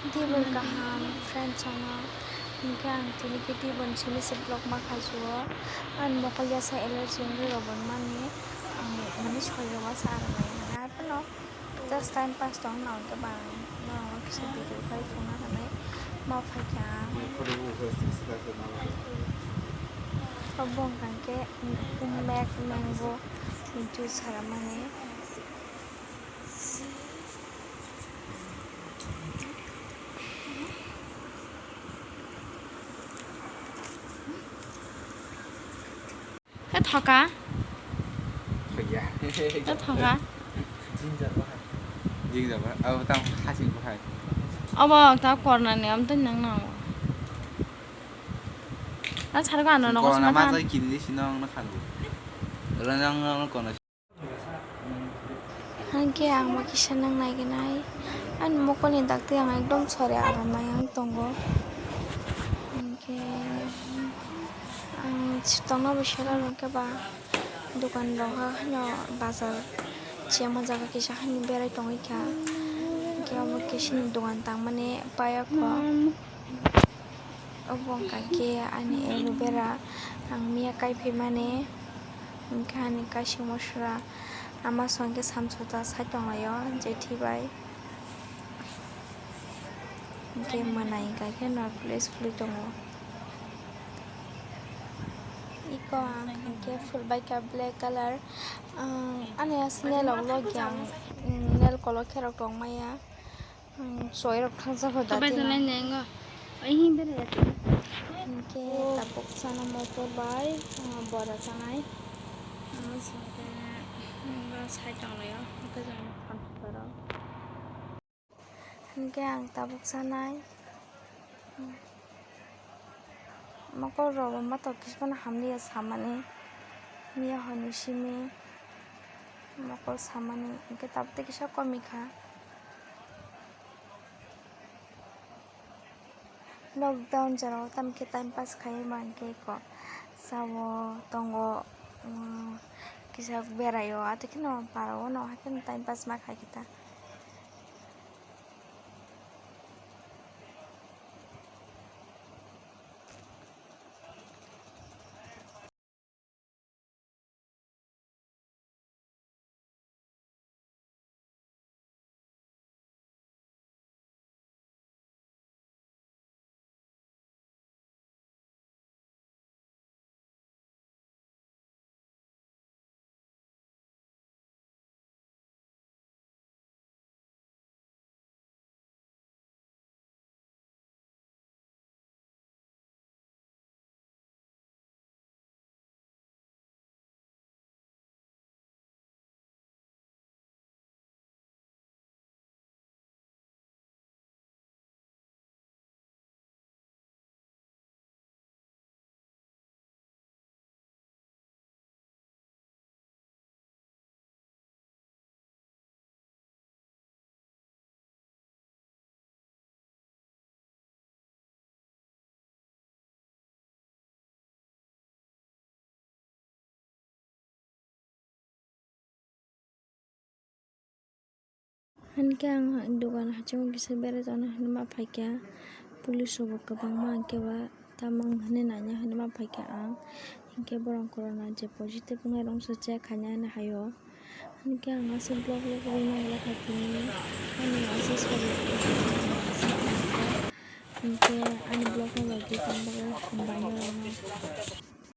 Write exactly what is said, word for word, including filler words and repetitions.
Tibor kaham friends ono, hinkhe ang tini khe tibor simi se vlog ma khaijio. Ani mokol yasa allergy wngwi rw mani, ang mani soi rw masa aro nai hwnwi. Arphano just time pass tong na hwnkhe bang norok kisa video khai phunukna hwnwi ma phaikha. Obo wngkha khe Mac mango juice haramani. He thoka. Thoya. He thoka. Jing jaba. Abo tang hasing ko hai. Abo ta korna ni am to nang nang. A sar ko ano no. Korna ma jai kini sinong na khanu. Ula nang nang korna. Hingke ang bo kisa nang naigenai. Ani mokolni dakti ang ekdom sori aram nai ang tongo. Hingke ang sitongno bo sela rwngke ba dokan rok ha hino bazar chiyama jaga kisa hani berai tongwi kha. Hingke omo khe chini dogan tangmani payakho. Obo wngkha khe ani aloe vera ang miya kai phaimani, hingkhe ani kaisingmo sra ama songkhe samsota sai tonglaio jethi bai, hingkhe mwnai hingkha khe no police phulwi tongo. Iko ang hingkhe phulbaikha black colour, ang ani aswk nail rok logi ang nail kolok khe rok tongmaya. Hmm, soirok thangsa pho dati na. Hingke tabuk sana motor bai, ah, bora chanai. Hingke ang tabuk sanai. Mokol rok bo matok kisa phano hamliya samani. Miya hwnwi simi mokol samani. Hingke tabuk tei kisa komikha. Lockdown jora o tamo khe time pass khai ma hingke ko sao tongo, kisa berai o ato kheno para o no hai kheno time pass ma khai khe ta. Hinkhe ang dogan hachongo kisa berai tongna hinwi ma phaikha, police rokbo kwbangma hinkhe ba tamo wng hinwi naina hinwi ma phaikha ang, hinkhe borok corona je positive wngnai rok se check khaina hinwi haio. Hinkhe ang aswk vlog vlog rwui mangwlak hai tini. Ani aswk sori hinkhe ani vlog no logwi tong bagwi hambai norokno.